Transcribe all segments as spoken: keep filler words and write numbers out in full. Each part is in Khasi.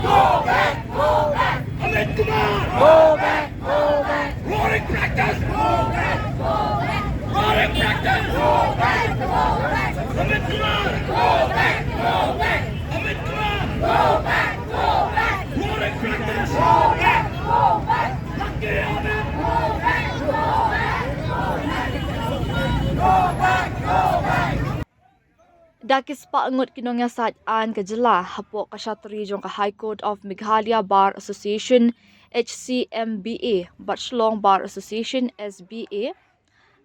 Go back! Go back! Amit Kumar! Go back! Go back! Roaring Practice! Go back! Go back! Roaring Practice! Go back! Go back! Amit Kumar! Go back! Go back! Amit Kumar! Go back! Go back! Roaring Practice! Go back! Go back! Lucky Amit! Go back! Go back! Go back! Go back! Go back! Da ki spah ngut ki nongïasaid aiñ ka jylla hapoh ka shatri jong ka High Court of Meghalaya Bar Association, H C M B A, bad Shillong Bar Association, S B A,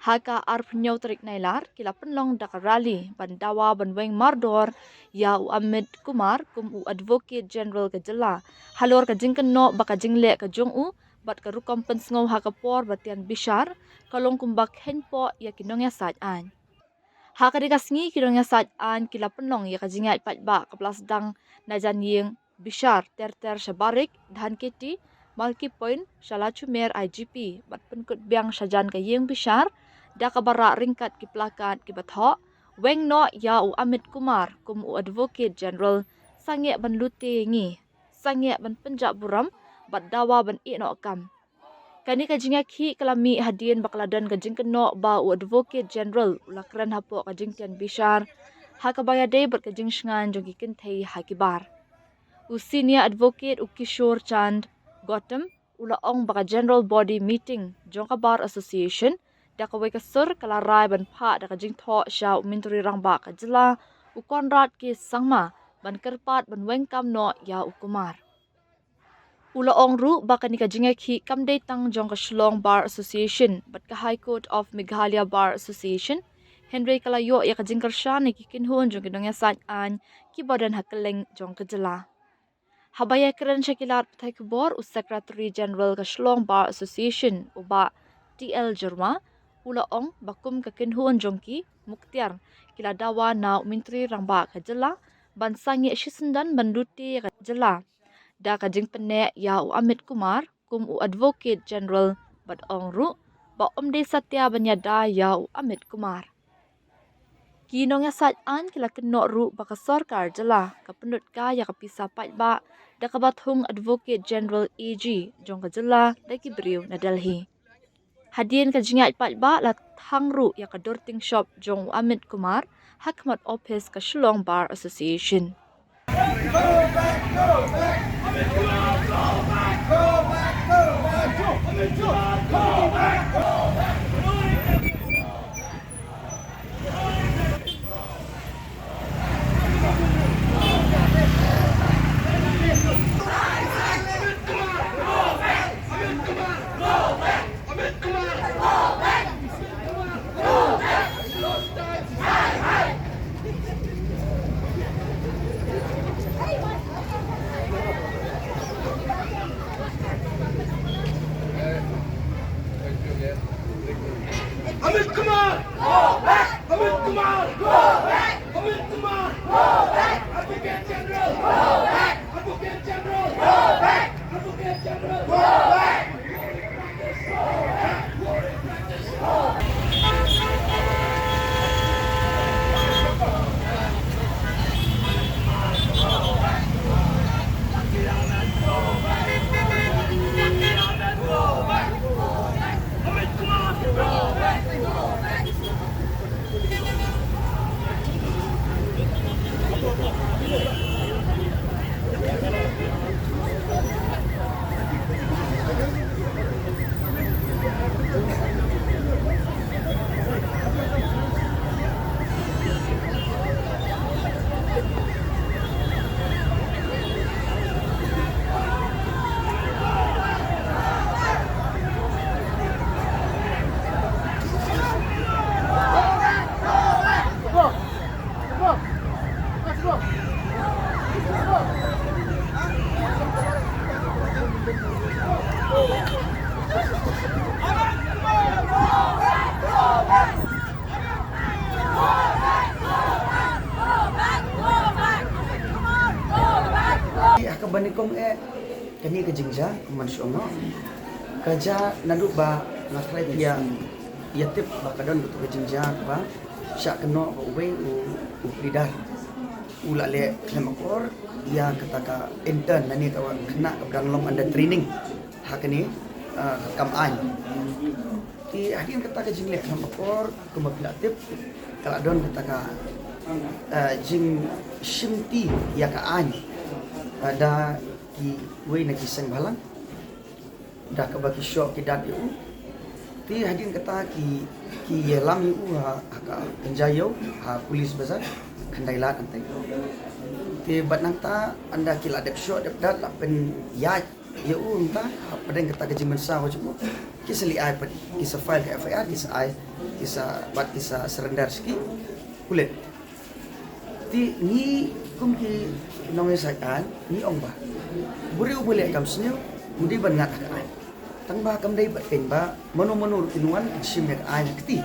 ha ka arphew tarik Nailar ki la pynlong da ka rally ban dawa ban weng mardor ïa u Amit Kumar kum u Advocate General ka jylla, halor ka jingkynnoh ba ka jingleh ka jong u bad ka rukom pynsngew ha ka por ba tian bishar ka long kumba kheiñpoh ïa ki nongïasaid aiñ. Ha kane ka sngi ki nongïasaid aiñ ki la pynlong ïa ka jingïaid paidbah kaba la sdang na jan ïing bishar ter ter sha Barik, Dhankheti, Malki Point, sha Lachumiere I G P bad pynkut biang sha jan ka ïing bishar, da kaba rah ryngkat ki plakat kiba thoh, "Weng noh ïa u Amit Kumar kum u Advocate General, sangeh ban lute ïa ngi, sangeh ban pynjah burom bad dawa ban ïeh noh kam." Kane ka jingïakhih ka la mih hadien ba ka la don ka jingkynnoh ba u Advocate General u la kren hapoh ka jingtian bishar ha kaba ïadei bad ka jingshngaiñ jong ki kynthei ha ki bar. U Senior Advocate u Kishore Chand Gautam u la ong ba ka General Body Meeting jong ka Bar Association da kawei ka sur ka la rai ban phah da ka jingthoh sha u Myntri Rangbah ka jylla u Conrad K Sangma ban kyrpad ban weng kam noh ïa u Kumar. U la ong ruh ba kane ka jingïakhih kam dei tang jong ka Shillong Bar Association bad ka High Court of Meghalaya Bar Association, hynrei ka la ïoh ïa ka jingkyrshan na ki kynhun jong ki nongïasaid aiñ kiba don ha kylleng jong ka jylla. Haba ïakren sha ki lad pathai khubor, u Secretary General ka Shillong Bar Association, u Bah T L Jyrwa, u la ong ba kum ka kynhun jong ki Muktiar ki la dawa na u Myntri Rangbah ka jylla ban sangeh shisyndon ban lute ïa ka jylla da ka jingpynneh ïa u Amit Kumar kum u Advocate General, bad ong ruh ba ym dei satia ban ïada ïa u Amit Kumar. Ki nongïasaid aiñ ki la kynnoh ruh ba ka sorkar jylla ka pynlut kai ïa ka pisa paidbah da kaba thung Advocate General, A G, jong ka jylla da ki briew na Delhi. Hadien ka jingïaid paidbah la thang ruh ïa ka Dorting Shop jong u Amit Kumar ha khmat ophis ka Shillong Bar Association. Amit Kumar! Go back! Amit Kumar! Go back! Amit Kumar! Go back! Advocate General! Go back! Advocate General! Go back! Advocate General! Go back! Ha kaba nyngkong eh, kane ka jingjia, man shu ong noh. Ka jia naduh ba nga tharai phi ïa, ïa tip ba ka don kato ka jingjia kaba shah kynnoh ba uwei u, u pleader. U la leh khlem akor ïa kata ka intern lane ka khynnah kaba dang long under training ha kane, ah, ka kam aiñ. Te hadien kata ka jingleh khlem akor kumba phi la tip ka la don kata ka, ah, jingshimti ïa ka aiñ, ah, da kiwei na ki seng bhalang. Da kaba ki shoh ki dat ïa u. Te hadien kata ki, ki ïalam ïa u ha, ha ka kynja ïew, ha police bazar, Khyndai Lad hangtei. Te bad nangta ynda ki la dep shoh dep dat la pynïaid ïa u nangta, ha pdeng kata ka jingmynsaw jong u. Ki sa leit ai pat, ki sa file ka F I R, ki sa ai, ki sa, bad ki sa surrender sha ki pulit. Te ngi kum ki nongïasaid aiñ ngi ong ba u briew uba leh kam sniew u dei ban ngat ha ka aiñ. Tang ba kam dei bad keiñ ba mano mano ruh kin wan kin shim ïa ka aiñ ha kti.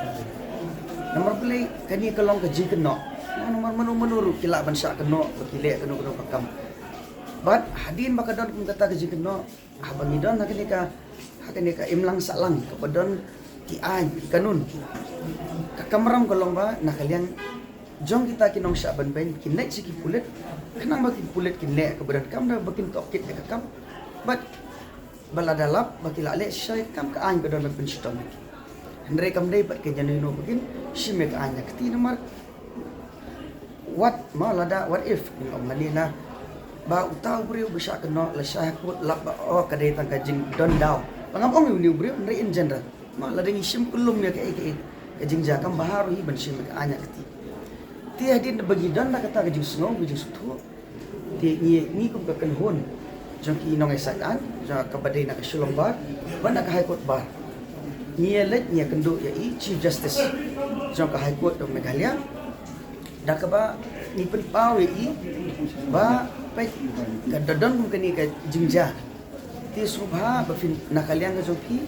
Namar balei kane ka long ka jingkynnoh. Namar mano mano ruh ki lah ban shah kynnoh ba ki leh kano kano ka kam. Bad hadien ba ka don kum kata ka jingkynnoh, haba ngi don ha kane ka, ha kane ka imlang sahlang kaba don ki aiñ, ki kanun. Ka kamram ka long ba na ka liang jong kita ki nongshah ban beiñ kin leit sha ki pulit, khnang ba ki pulit kin leh kaba donkam da ba kin tohkit ïa ka kam. Bad ba lada lap ba ki la leh shisha ïa ka kam, ka aiñ ka don ban pynshitom ïa ki. Hynrei kam dei bad keiñ ïano ïano ba kin shim ïa ka aiñ ha kti namar Wat ma lada, what if ngi ong lane na ba uta u briew ba shah kynnoh la shah ha kut lap ba, oh, ka dei tang ka jingdon daw. Ba ngam ong ïa une u briew, hynrei in general. Ma lada ngi shim kyllum ïa kaei kaei ka jingjia, kam bha ruh hi ban shim ïa ka aiñ ha kti. Te hadien ba ngi don da kata ka jingsngew, ka jingsngewthuh, te ngi, ngi kum ka kynhun jong ki nongïasaid aiñ jong kaba dei na ka Shillong Bar bad na ka High Court Bar, ngi ïa leit ngi ïa kynduh ïa i Chief Justice jong ka High Court of Meghalaya. Da kaba ngi pynpaw ïa i ba peit, ka da don kum kane ka jingjia, te sngewbha ba phin, na ka liang ka jong phi,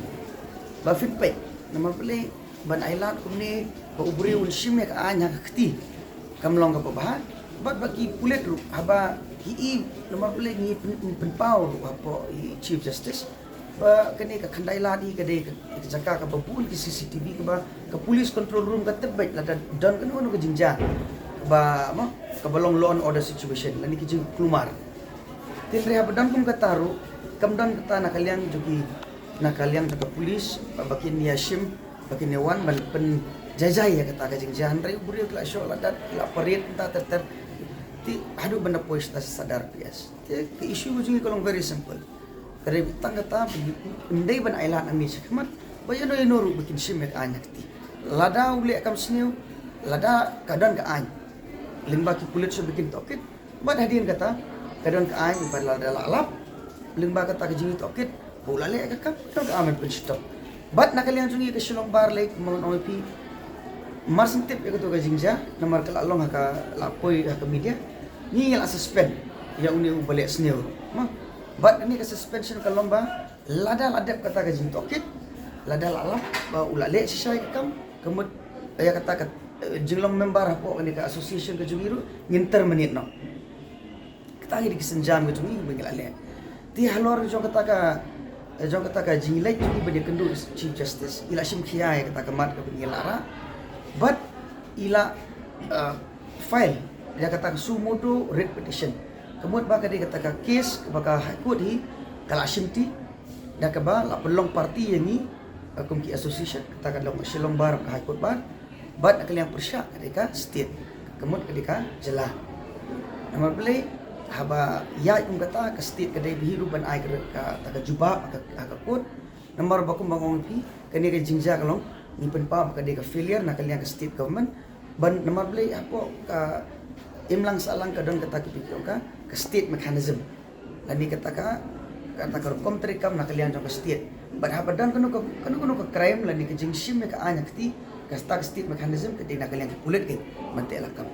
ba phin peit namar balei ban ailad kumne ba u briew un shim ïa ka aiñ ha ka kti. Kam long kaba bha. Bad ba ki pulit ruh haba ki i, namar balei ngi pyn-, pynpaw ruh hapoh i Chief Justice ba kane ka Khyndai Lad hi ka dei ka, ka jaka kaba bun ki C C T V, kaba ka police control room ka tip beit lada don kano kano ka jingjia kaba, mo, kaba long law and order situation lane ki jingkulmar. Hynrei haba don kum kata ruh, kam don kata na ka liang jong ki, na ka liang jong ka police ba kin ïa shim, ba kin ïa wan ban pynjaijai ïa kata ka jingjia. Hynrei u briew ki la shoh la dat, ki la parade mynta ter ter. Te haduh ban da poi sha Sadar P S. Te ka issue ka jong ngi ka long very simple. Ka dei tang kata ba ngi, ym dei ban ailad nangne shakhmat ba ïano ïano ruh ba kin shim ïa ka aiñ ha kti. Lada u leh kam sniew, lada ka don ka aiñ, lyngba ki pulit shuh ba kin tohkit. Bad hadien kata ka don ka aiñ ba lada la lap lyngba kata ka jingtohkit ba u la leh ka kam, ka don ka aiñ ban pynshitom. Bad na ka liang jong ngi ka Shillong Bar lei, kumba ngan ong ïa phi, mar shen tip ïa kato ka jingjia namar ka la long ha ka, la poi ha ka media, ngi la suspend ïa une uba leh sniew, mo. Bad kane ka suspension ka long ba lada la dep kata ka jingtohkit, lada la lap ba u la leh shisha ïa ka kam, ka mut ïa kata ka, eh, jinglong member hapoh kane ka association ka jong ngi ruh ngin terminate noh. Kata ngi dei ki sienjam ka jong ngi ba ngi la leh. Te halor jong kata ka, eh, jong kata ka jingleit jong ngi ban ïakynduh Chief Justice, i la shim khia ïa kata ka mat kaba ngi la rah. Bad i la, eh, file ïa kata ka suo motu writ petition. Ka mut ba ka dei kata ka case kaba ka High Court hi ka la shimti da kaba la pynlong party ïa ngi, eh, kum ki association, kata ka long Shillong Bar, ka High Court Bar. Bad na ka liang pyrshah ka dei ka state, ka mut ka dei ka jylla. Namar balei, haba ïaid kum kata, ka state ka dei ba hi ruh ban ai ka, kata ka jubab ha ka, ha ka court. Namar ba kumba nga ong ïa phi, kane ka jingjia ka long, ngi pynpaw ba ka dei ka failure na ka liang ka state government. Ban namar balei hapoh ka imlang sahlang ka don kata ka, phi ong ka, ka state mechanism. Lane kata ka, kata ka rukom treikam na ka liang jong ka state. Bad haba don kano ka, kano kano ka crime lane ka jingshim ïa ka aiñ ha kti, kata ka state mechanism ka dei na ka liang ki pulit kin ban teh lakam.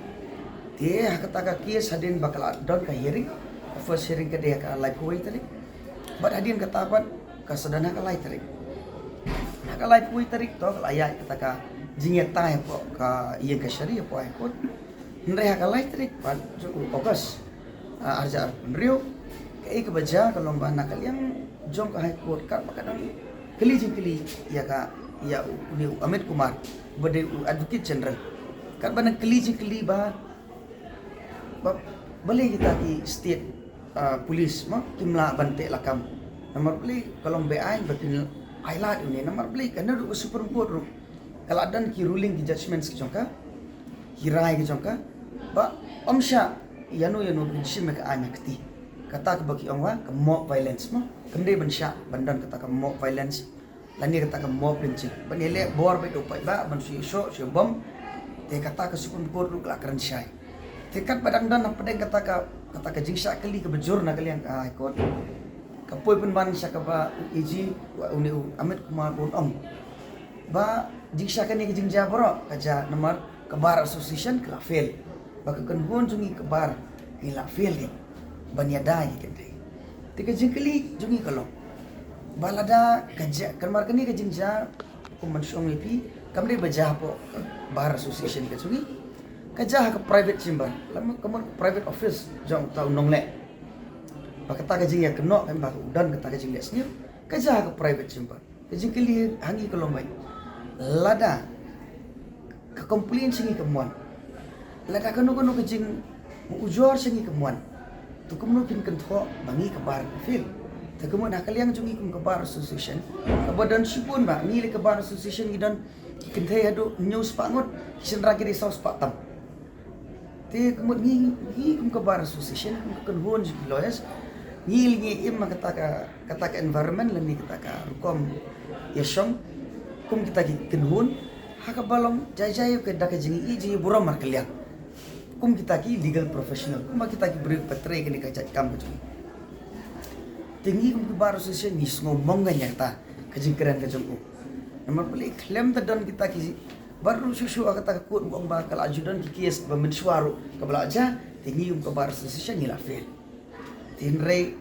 Te ha kata ka case hadien ba ka la don ka hearing, ka first hearing ka dei ha ka laiphew wei tarik. Bad hadien kata pat ka sa don ha ka lai tarik. Ha ka laiphew wei tarik to ka la ïaid kata ka jingïatai hapoh ka ïing kashari hapoh High Court. Hynrei ha ka lai tarik pat jong u August, ah, arhajar arphew hynriew, kaei kaba jia ka long ba na ka liang jong ka High Court katba ka dang kylli jingkylli ïa ka, ïa u, une u Amit Kumar ba dei u Advocate General. Katba dang kylli jingkylli ba Ba balei kita ki state, ah, police mo kim lah ban teh lakam? Namar balei ka long beaiñ ba phin ailad ïa une? Namar balei ka naduh ka Supreme Court ruh ka la don ki ruling, ki judgments ki jong ka, ki rai ki jong ka, ba ym shah ïano ïano ban shim ïa ka aiñ ha kti. Kata kaba ki ong ba ka mob violence mo, kam dei ban shah ban don kata ka mob violence lane kata ka mob lynching. Ban ïaleh bor bad u paidbah ban shu ïashoh shu bom. Te kata ka Supreme Court ruh ka la kren shai. Te katba dang don hapdeng kata ka, kata ka jingshah kali kaba jur na ka liang ka High Court, ka poi pynban sha kaba u AG, une u Amit Kumar un ong ba jingshah kane ka jingjia baroh ka jia namar ka Bar Association ka la fail. Ba ka kynhun jong ngi ka bar ngi la fail ki ban ïada ïa ki kynthei. Te ka jingkylli jong ngi ka long ba lada ka jia, ka namar kane ka jingjia, kum ban shu ong ïa phi, kam dei ba jia hapoh Bar Association ka jong ngi, ka jia ha ka private chamber, lane ka mut private office jong uta u nongleh. Ba kata ka jingïakynnoh, kan ba u don kata ka jingleh sniew, ka jia ha ka private chamber. Ka jingkylli ha ngi ka long ba lada ka complain sha ngi kam wan, lada kano kano ka jingujor sha ngi kam wan, to kumno phin kynthoh ba ngi ka bar ka fail? Te ka mut ha ka liang jong ngi kum ka Bar Association, kaba don shibun ba ngi lei ka Bar Association ngi don ki kynthei haduh hynñiew spah ngut, ki shynrang ki dei saw spah tam. Te ka mut ngi, ngi kum ka Bar Association, kum ka kynhun jong ki lawyers, ngi lei ngi im ha kata ka, kata ka environment lane kata ka rukom ïashong kum kita ki kynhun ha kaba long jai jai ka da ka jingïeit jingïeit burom markylliang kum kita ki legal professional, kum kita ki briew ba trei kane ka jait kam ka jong ngi. Te ngi kum ka Bar Association ngi sngew mong ïa kata ka jingkren ka jong u. Namar balei khlem da don kita ki bar ruh shuh shuh ha kata ka court ba ong ba ka la ju don ki case ba mynshuwa ruh kaba la jia, te ngi kum ka Bar Association ngi la fail. Te hynrei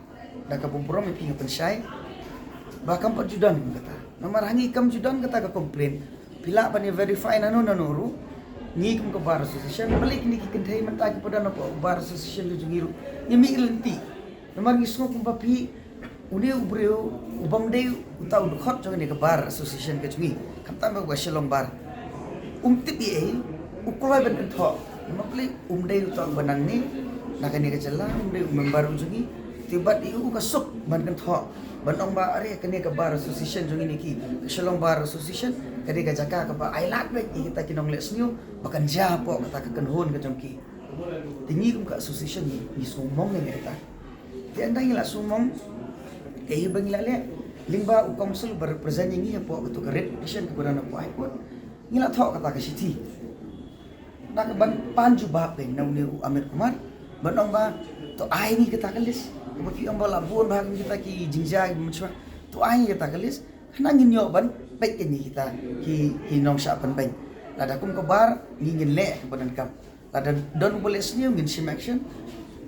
da kaba burom ïa phi nga pynshai ba kam pat ju don kum kata. Namar ha ngi kam ju don kata ka complain. Phi lah ban ïa verify nano nano ruh, ngi kum ka Bar Association, balei kine ki kynthei mynta ki pat don hapoh Bar Association ka jong ngi ruh, ngi mih lynti. Namar ngi sngew kumba phi, une u briew u bym dei uta u dkhot jong kane ka Bar Association ka jong ngi, khamtam ba ka Shillong Bar. Um tip ei ei, u kloi ban kynthoh. Namar balei? Um dei uta uba nangne na kane ka jylla, um dei u member u jong ngi. Te bad ei u ka suk ban kynthoh, ban ong ba are kane ka Bar Association jong ngi ne ki, ka Shillong Bar Association, ka dei ka jaka kaba ailad beit ïa kita ki nongleh sniew ba kan jia hapoh kata ka kynhun ka jong ki. Te ngi kum ka association ngi, ngi sngew mong ïa kata. Te ynda ngi la sngew mong, kaei ba ngi la leh, lyngba u counsel ba represent ïa ngi hapoh kato ka writ petition kaba don hapoh High Court, ngi la thoh kata ka shithi da kaba pan jubab kein na une u Amit Kumar ban ong ba to ai ngi kata ka list. Kaba phi ong ba la bun bha kita ki jingjia kiba mynshuwa, to ai ngi kata ka list. Khnang ngin ïoh ban peit kein ïa kita ki, ki nongshah pynbeiñ. Lada kum ka bar ngi ngin leh kaba donkam. Lada don uba leh sniew ngin shim action.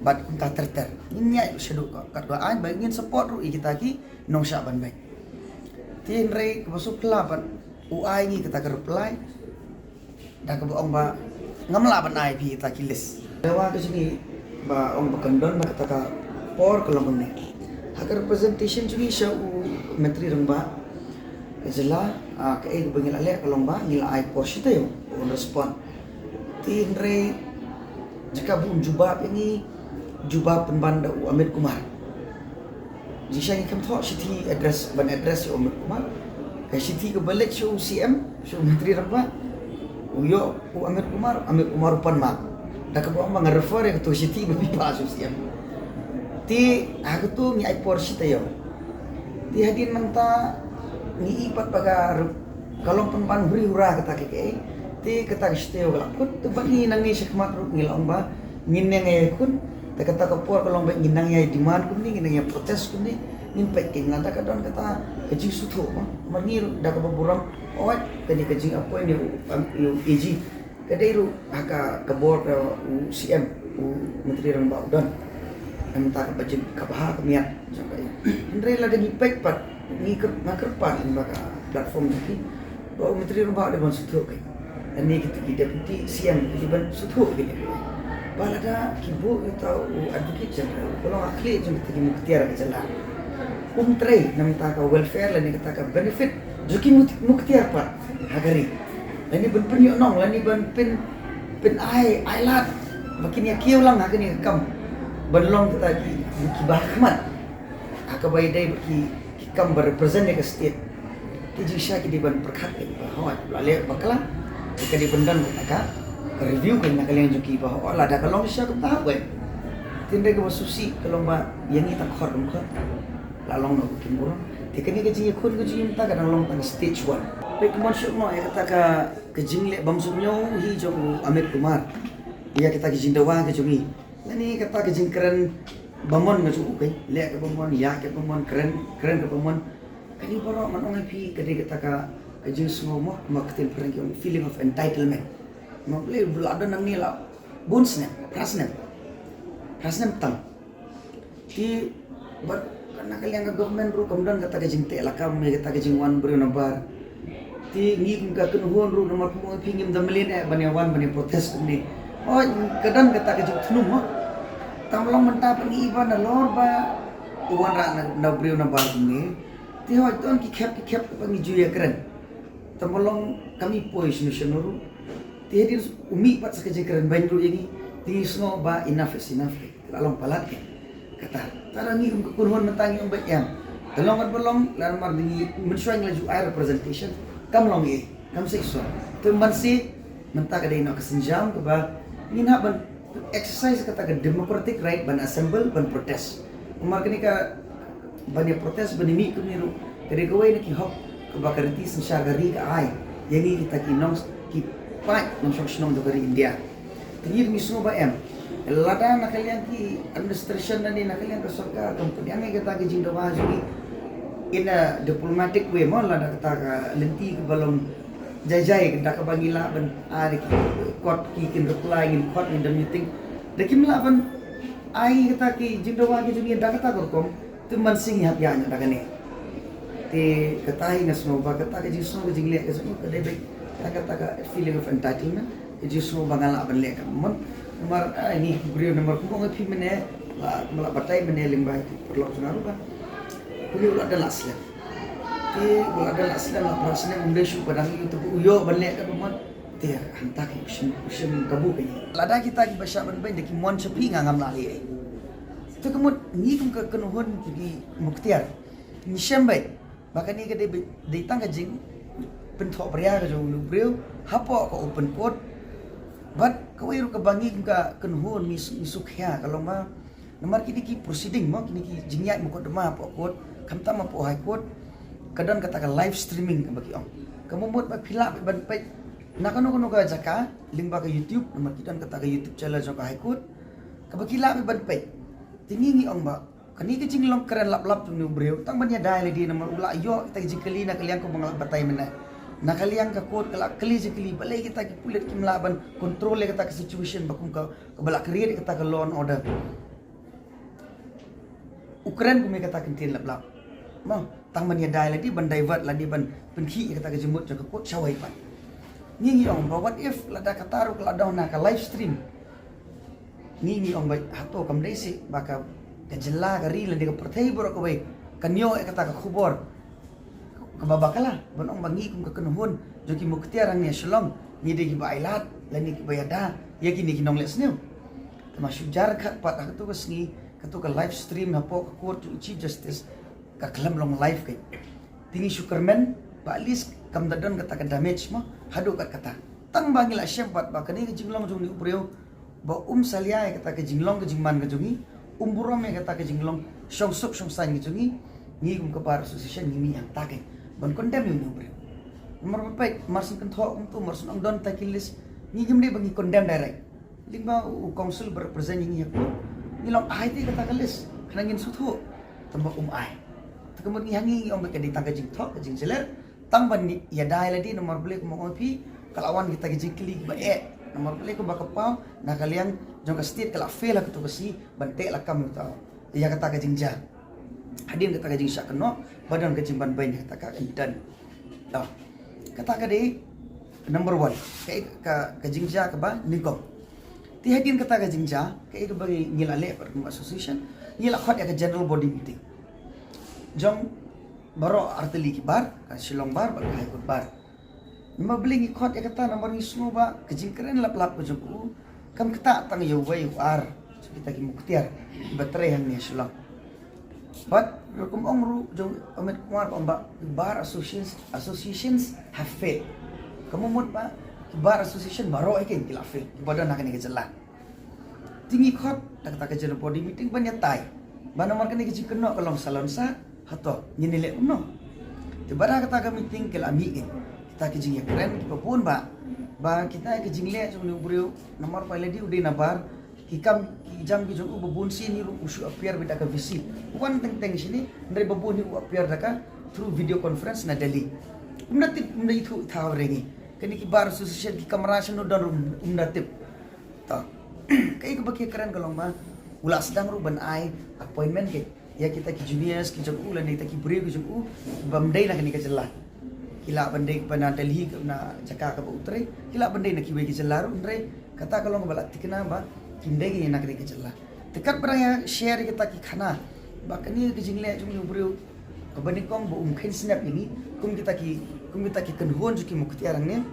Bad kumta ter ter ngin ïaid shaduh ka, katba aiñ, bad ngin support ruh ïa kita ki nongshah pynbeiñ. Te hynrei kaba suk phylla pat u ai ngi kata ka reply da kaba ong ba ngam lah ban ai phi kita ki list. Dawa ka jong ngi ba ong ba kan don ba kata ka por ka long kumne. Ha ka representation jong ngi sha u Myntri Rangbah ka jylla, ah, kaei kaba ngi la leh ka long ba ngi la ai por shi taïew ba un respond. Te hynrei jaka ba un jubab ïa ngi, jubab pynban da u Amit Kumar. Jingshisha ngi khlem thoh shithi address, ban address ïa u Amit Kumar. Ka shithi kaba leit sha u C M, sha u Myntri Rangbah, u ïoh u Amit Kumar, Amit Kumar u pan mark da kaba ong ba nga refer ïa kato ka shithi ba phi phah sha u C M. Te ha kato ngi ai por shi taïew. Te hadien nangta ngi i pat ba ka re-, ka long pynban huri hura kata ka kaei. Te kata ka shi taïew ka la kut, te bad ngi nangne shakhmat ruh ngi la ong ba ngin nang ïakhun. Te kata ka por ka long ba ngin nang ïa demand kumne, ngin nang ïa protest kumne. Ngin peit kein lada ka don kata ka jingsngewthuh ba mar ngi ruh da kaba burom, oh, kane ka jingappoint ïa u, um, ïa u AG. Ka dei ruh ha ka, ka bor ka u C M, u Myntri Rangbah u don. Namar kata ka ba jing, ka bha ka miat jong ka. Hynrei lada ngi peit pat, ngi kyr-, nga kyrpad lyngba ka platform jong phi ba u Myntri Rangbah u dei ban sngewthuh kein. Lane kita ki deputy C M ki dei ban sngewthuh kein. Ba lada ki buh ïa uta u Advocate General, ka long ha khlieh jong kita ki muktiar ka jylla. Um trei namar kata ka welfare lane kata ka benefit jong ki muk-, muktiar pat ha ka ri. Lane ban pynïohnong, lane ban pyn, pyn ai, ai lad Ba kin ïa kiew lang ha kane ka kam ban long kita ki, ki ba ha khmat ha kaba ïadei bad ki, ki kam ba represent ïa ka state. Ki jingshisha ki dei ban pyrkhat ïa ki ba hooid la leh bakla. Ka dei ban don kata ka review ka na ka liang jong ki ba hooid lada ka long shisha kumta hooid. Tynrai kaba sngewsih ka long ba ïa ngi tang khot kum khot. La long noh ka kim burom. Te kane ka jingïakhun ka jingïa mynta ka dang long tang stage one. Peit kumno shuh noh ïa kata ka, ka jingleh bym sngewsih hi jong u Amit Kumar ïa kata ka jingdawa ka jong ngi. Lane kata ka jingkren ba mon nga jong u, kane leh kaba mon, ïa kaba mon, kren, kren kaba mon. Kane baroh ngan ong ïa phi ka dei kata ka, ka jingsngew mo, ma ka ktien phareng ki ong feeling of entitlement. Mo, balei u la don nangne la bun snem, phra snem, phra snem tam. Te bad na ka liang ka government ruh kam don kata ka jingteh lakam ïa kata ka jingwan briew nabar. Te ngi kum ka kynhun ruh namar kumno phi ngim da mlien eh ban ïa wan ban ïa protest kumne. Oh, ka don kata ka jingthnum mo. Tang long mynta ba ngi i ba nalor ba u wanrah na, na briew nabar kumne. Te hooid don ki khep ki khep kaba ngi ju ïa kren. Tang long kam i poi shano shano ruh. Te hadien u mih pat sa ka jingkren beiñ ruh ïa ngi. Te ngi sngew ba enough is enough. Ka la long palat ka. Kata. Tara ngi kum ka kynhun mynta ngi ong ba em. Te long kat ba long, la namar ngi mynshuwa ngi la ju ai representation. Kam long ei, kam seisoh. Te mynsi mynta ka dei noh ka sienjam kaba ngin hap ban exercise kata ka democratic right ban assemble, ban protest. Namar kane ka ban ïa protest, ban ïa mih kumne ruh ka dei kawei na ki hok kaba ka riti synshar ka ri ka ai ïa ngi kita ki nong, ki paid nongshong shnong jong ka ri India. Te ngi ruh ngi sngew ba em, lada na ka liang ki administration lane na ka liang ka sorkar kam pdiang ïa kata ka jingdawa jong ngi in a diplomatic way mo, lada kata ka lynti kaba long jai jai, da kaba ngi lah ban ai da ki kot ki kin reply, ngin khot, ngin don meeting, da kim lah ban ai kata ki jingdawa ki jong ngi da kata ka rukom. Te mynsi ngi hap ïa ngi da kane. Te kata hi nga sngew ba kata ka jingsngew ka jingleh ka jong ngi ka dei beit tang kata ka feeling of entitlement. Ka jingsngew ba nga lah ban leh ka mon. Namar ai ngi ki briew namar kumba nga phi mynne la, kumba la batai mynne lyngba ki paralok jong nga ruh ba u la da la slem. Te u la da la slem la phra snem, um dei shuh ba dang ïoh, te u ïoh ban leh kaba mon. Te hangta ki u shim, u shim kabu ka ngi. Lada kita kiba shah ban beiñ da ki mon sha phi nga ngam lah leh ei. Te ka mut ngi kum ka kynhun ki Muktiar ngi shem beit ba kane ka dei, dei tang ka jingpynthoh bria ka jong u briew hapoh ka open court. Bad kawei ruh kaba ngi kum ka kynhun ngi, ngi sngewkhia ka long ba namar kine ki proceeding mo, kine ki jingïaid mukotduma hapoh court, khamtam hapoh High Court, ka don kata ka live streaming kaba ki ong. Ka mut ba phi lah ban peit na kano kano ka jaka lyngba ka YouTube, namar ki don kata ka YouTube channel jong ka High Court kaba ki lah ban peit. Te ngi ngi ong ba kane ka jinglong kren lap lap jong une u briew tang ban ïada ïa lade namar u la ïoh kita ki jingkylli na ka liang kumba nga la batai mynne. Na ka liang ka court ka la kylli jingkylli, balei kita ki pulit kim lah ban control ïa kata ka situation ba kum ka, kaba la create ïa kata ka law and order. U kren kum ïa kata ka ktien lap lap mo, tang ban ïada ïa lade, ban divert lade, ban pynkhih ïa kata ka jingmut jong ka court shawei pat. Ngi ngi ong ba what if lada kata ruh ka la don na ka live stream. Ngi ngi ong ba hato kam dei seh ba ka, ka jylla, ka ri lane ka pyrthei baroh kawei kan ïoh ïa kata ka khubor kaba bakla ban ong ba ngi kum ka kynhun jong ki Muktiar hangne ha Shillong ngi dei kiba ailad lane kiba ïada ïa kine ki nongleh sniew. Te ma shu jar khat pat ha kato ka sngi, kato ka live stream hapoh ka court jong u Chief Justice ka khlem long live keiñ. Te ngi shu kyrmen ba at least kam da don kata ka damage mo, haduh katkata. Tang ba ngi la shem pat ba kane ka jinglong jong une u briew ba um salia ïa kata ka jinglong ka jingman ka jong ngi, um burom ïa kata ka jinglong shongsuk shongsaiñ ka jong ngi, ngi kum ka Bar Association ngi mih hangta keiñ ban condemn ïa une u briew. Namar ba peit, mar shu kynthoh kumto, mar shu ong don ta ki list, ngi kim dei ba ngi condemn direct. Lyngba u counsel ba represent ïa ngi ha court, ngi long ai te kata ka list, khnang ngin sngewthuh. Tangba um ai. Te ka mut ngi ha ngi ngi ong ba ka dei tang ka jingthoh, ka jingjyllep. Tang ban ïada ïa lade namar balei kumba ong phi, ka la wan kita ki jingkylli kiba eh. Namar balei kumba ka paw na ka liang jong ka state ka la fail ha kato ka sngi ban teh lakam ïa uta, ïa kata ka jingjia. Hadien kata ka jingshah kynnoh ba don ka jingban beiñ ïa kata ka intern. Dah. Kata ka dei number one. Ka, ka, ka jingjia kaba nyngkong. Te hadien kata ka jingjia, kaei kaba ngi, ngi la leh pat kum association, ngi la khot ïa ka general body meeting jong baroh artylli ki bar, ka Shillong Bar bad ka High Court Bar. Namar balei ngi khot ïa kata, namar ngi sngew ba ka jingkren lap lap ka jong u Kam kata tang ïa uwei u ar, so kita ki muktiar ba trei hangne Shillong. Bad rukom ong ruh jong Amit Kumar ba ong ba bar associations, associations have failed. Ka mut ba ki bar association baroh hi ki la fail, ba don ha kane ka jylla. Te ngi khot da kata ka general body meeting ban ïatai ba namar kane ka jingkynnoh ka long salon sa, hato ngin ïaleh kumno? Te bad ha kata ka meeting ki la mih kita ki jingïakren kiba bun ba, ba kita ki jingleh jong une u briew, namar ba lada u dei na bar, ki kam ki jam ki jong u ba bun sien hi ruh u shu appear beit da ka V C. Wan teng teng shane, hynrei ba bun hi u appear da ka through video conference na Delhi. Um da tip, um da ithuh thaw reng hi. Kane ki bar association ki kamra shano don ruh um da tip. To. Kaei kaba ki kren ka long ba u la sdang ruh ban ai appointment ïa kita ki juniors ki jong u lane kita ki briew ki jong u bym dei na kane ka jylla. Ki lah ban dei ba na Delhi, na jaka kaba u trei, ki lah ban dei na kiwei ki jylla ruh, hynrei kata ka long kaba la thikna ba kim dei na kane ka jylla. Te katba dang ïa share ïa kita ki khana ba kane ka jingleh jong une u briew kaba nyngkong ba um kheiñ snep ïa ngi kum kita ki, kum kita ki kynhun jong ki muktiar hangne.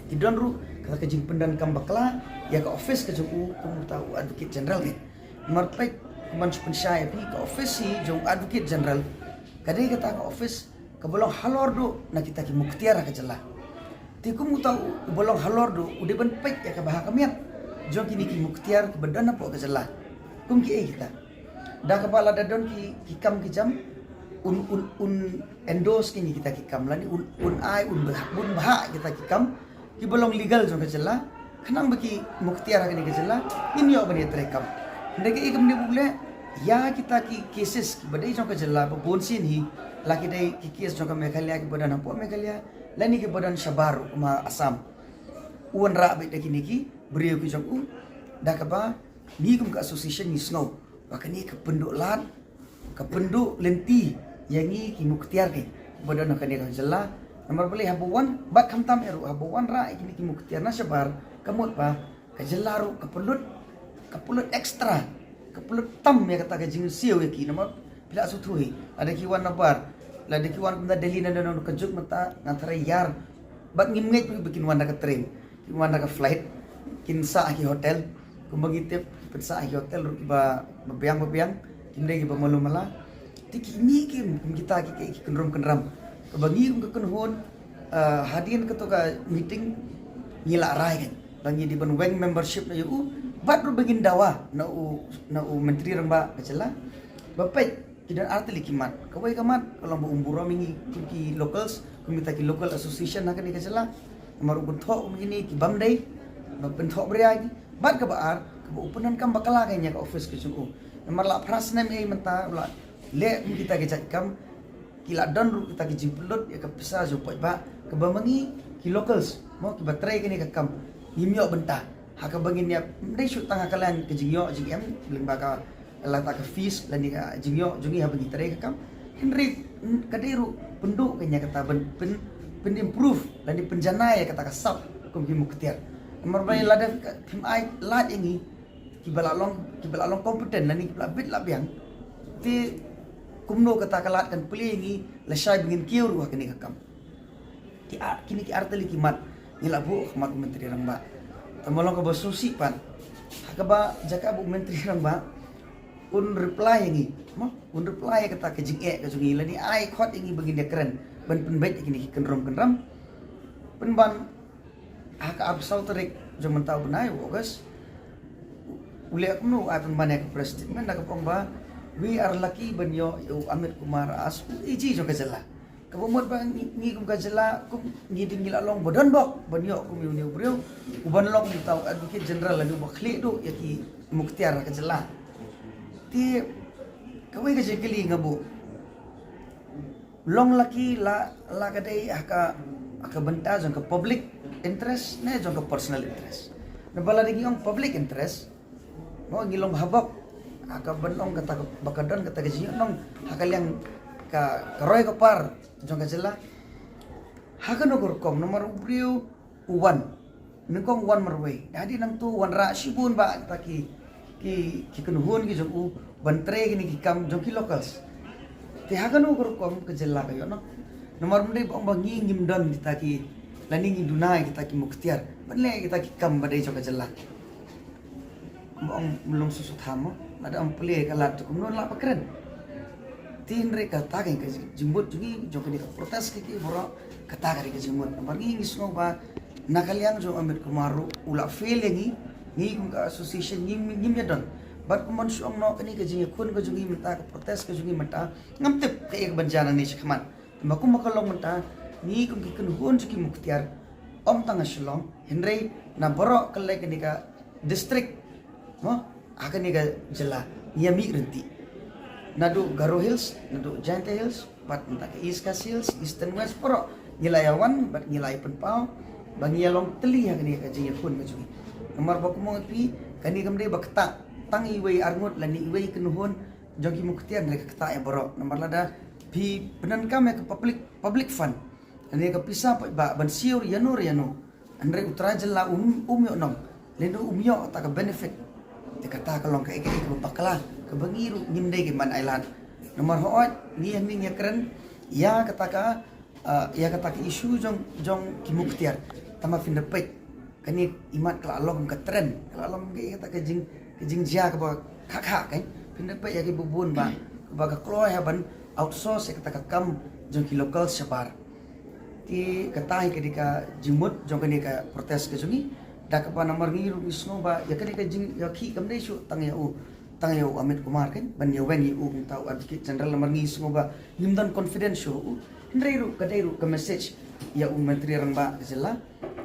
Ki don ruh kata ka jingpyndonkam bakla ïa ka office ka jong u kum uta u Advocate General. Namar peit, kumban shu pynshai ïa phi, ka office hi jong u Advocate General ka dei kata ka office kaba long halor duh na kita ki muktiar ha ka jylla. Te kum uta u, uba long halor duh u dei ban peit ïa kaba ha ka miat jong kine ki muktiar kiba don hapoh ka jylla. Kum kiei kita? Da kaba lada don ki, ki kam ki jam, un, un, un endorse kine kita ki kam lane un, un ai, un bha, un bha kita ki kam kiba long legal jong ka jylla, khnang ba ki muktiar ha kane ka jylla ngin ïoh ban ïatrei kam. Hynrei kaei kam dei ba u leh, ïa kita ki cases kiba dei jong ka jylla ba bun sien hi la ki dei ki case jong ka Meghalaya, kiba don hapoh Meghalaya lane kiba don shabar kum ha Assam. U wanrah beit da kine ki briew ki jong u, da kaba ngi kum ka association ngi sngew ba kane ka pynduh lad, ka pynduh lynti ïa ngi ki muktiar kiba don ha kane ka jylla. Namar balei, haba wan, bad khamtam eh ruh, haba wanrah ïa kine ki muktiar na shabar, ka mut ba ka jylla ruh ka pynlut, ka pynlut extra, ka pynlut tam ïa kata ka jingsiew ïa ki. Namar phi la sngewthuh hi, lada ki wan na bar, lada ki wan kumta Delhi na, na, na, ka juk mynta nga tharai ïar, bad ngim ngeit ba kin wan da ka train, kin wan da ka flight, kin sah ha ki hotel. Kumba ngi tip, ki pynsah ha ki hotel ruh kiba, ba biang, ba biang, kim dei kiba malu mala. Te ki mih kim kum kita ki, ki, ki kynrum kynram kaba ngi kum ka kynhun, ah, hadien kato ka meeting ngi la rai kan ba ngi dei ban weng membership na ïa u, bad ruh ba ngin dawa na u, na u Myntri Rangbah ka jylla ba peit, ki don artylli ki mat. Kawei ka mat ka long ba um burom ïa ngi kum ki locals, kum kita ki local association ha kane ka jylla. Namar u kynthoh kum kine ki bym dei, ba kynthoh bria ïa ngi. Bad kaba ar, kaba u pyndonkam bakla ïa ka office ka jong u. Namar la phra snem ei mynta u la leh kum kita ki jait kam, ki la don ruh kita ki jingpynlut ïa ka pisa jong u paidbah, kaba ma ngi ki locals mo, kiba trei kane ka kam, ngim ïoh bynta. Ha kaba ngin ïa, ym dei shuh tang ha ka liang ka jingïoh jingem, lyngba ka, lada ka fees lane ka jingïoh jong ngi haba ngi trei ka kam. Hynrei, mm, ka dei ruh pynduh ka ïa kata ban pyn, pyn improve lane pynjanai ïa kata ka sap kum ki muktiar. Namar ba lada ka, kim ai lad ïa ngi kiba la long, kiba la long competent lane kiba la bit la biang, te kumno kata ka lad kan plie ïa ngi lashai ba ngin kiew ruh ha kane ka kam. Ki ar, kine ki artylli ki mat ngi la buh ha khmat u Myntri Rangbah. Tang ba long kaba sngewsih pat, ha kaba jaka ba u Myntri Rangbah un reply ïa ngi, mo, un reply ïa kata ka jingeh ka jong ngi lane ai khot ïa ngi ba ngin ïakren ban pynbeit ïa kine ki kynrum kynram. Pynban ha ka arphew saw tarik jong mynta u bnai u August, u leh kumno, u ai pynban ïa ka press statement da kaba ong ba, "We are lucky ban ïoh ïa u Amit Kumar as u AG jong ka jylla." Kaba mut ba ngi, ngi kum ka jylla, kum ngi dei ngi la long ba donbok ban ïoh kum ïa une u briew uban long uta u Advocate General lane uba khlieh duh ïa ki muktiar ha ka jylla. Te kawei ka jingkylli nga buh, long lucky la, la ka dei ha ka, ha ka bynta jong ka public interest ne jong ka personal interest? Naba lada ngi ong public interest, mo, ngi long bha bok ha ka ban ong kata ka, ba ka don kata ka jingïohnong ha ka liang ka, ka roi ka par jong ka jylla. Ha kano ka rukom, namar u briew u wan, nyngkong u wan marwei, da dei nangta u wanrah shibun bah kita ki, ki, ki kynhun ki jong u ban trei kine ki kam jong ki locals. Te ha kano ka rukom ka jylla ka ïohnong? Namar ym dei ba ong ba ngi ngim don kita ki, lane ngi duna ïa kita ki muktiar ban leh kita ki kam ba dei jong ka jylla. Ong mlong susu thamo, lada ong plie ka lad tu kumno lah ba kren. Tin re kata ka jingmut jong ngi, jong kane ka protest ka ki baroh, kata ka dei ka jingmut. Namar ngi ngi sngew ba na ka liang jong Amit Kumar ruh u la fail ïa ngi, ngi kum ka association ngi ngi ïa don. Bad kumban shu ong noh kane ka jingïakhun ka jong ngi mynta, ka protest ka jong ngi mynta, ngam tip kaei kaban jia nangne shakhmat. Te ma kum ma ka long mynta, ngi kum ki kynhun jong ki Muktiar, ym tang ha Shillong, hynrei na baroh kawei kane ka district, mo, ha kane ka jylla, ngi ïa mih ryntih. Naduh Garo Hills, naduh Jaintia Hills, bad mynta ka East Khasi Hills, Eastern West, baroh ngi la ïa wan bad ngi la ïa pynpaw ba ngi ïa long tylli ha kane ka jingïakhun ka jong ngi. Namar ba kumno phi, kane kam dei ba ktah tang iwei arngut lane iwei kynhun jong ki Muktiar, hynrei ka ktah ïa baroh. Namar lada phi pyndonkam ïa ka public, public fund, lane ka pisa paidbah ban siew ïano ïano, hynrei u trai jylla um, um ïoh nong, lane um ïoh ta ka benefit, te kata ka long kaei kaei kaba bakla, kaba ngi ruh ngim dei ki man ailad. Namar hooid ngi hangne ngi ïakren ïa kata ka, ah, ïa kata ka issue jong, jong ki Muktiar. Tangba phin da peit, kane imat ka la long ka trend, ka la long ka, kata ka jing, ka jingjia kaba khakha kan. Phin da peit ïa ki bun bun ba, ba ka kloi ha ban outsource ïa kata ka kam jong ki local shabar. Te kata hi ka dei ka jingmut jong kane ka protest ka jong ngi. Da kaba namar ngi ruh ngi sngew ba ïa kane ka jingïakhih kam dei shuh tang ïa u, tang ïa u Amit Kumar kan, ban ïa weng ïa u kum uta u Advocate General, namar ngi sngew ba ngim don confidence shuh ha u. Hynrei ruh ka dei ruh ka message ïa u Myntri Rangbah ka jylla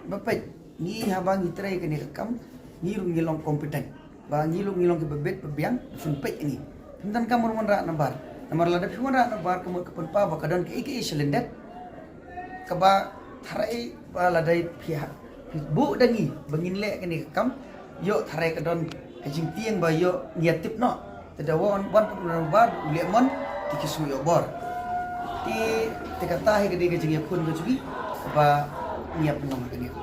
ba peit, ngi haba ngi trei kane ka kam, ngi ruh ngi long competent, ba ngi ruh ngi long kiba bit ba biang, phin peit ngi. Phin donkam ban wanrah nabar. Namar lada phi wanrah nabar ka mut ka pynpaw ba ka don kaei kaei sha lyndet, kaba tharai ba lada phi ha, phi buh da ngi ba ngin leh kane ka kam, ïoh tharai ka don ka jingtieng ba ïoh ngi ïa tip noh. Te da wan, wan pynwanrah nabar u leh mon, te ki shu ïoh bor. Te, te kata hi ka dei ka jingïakhun ka jong ngi, kaba ngi ïa pynlong ha kane ka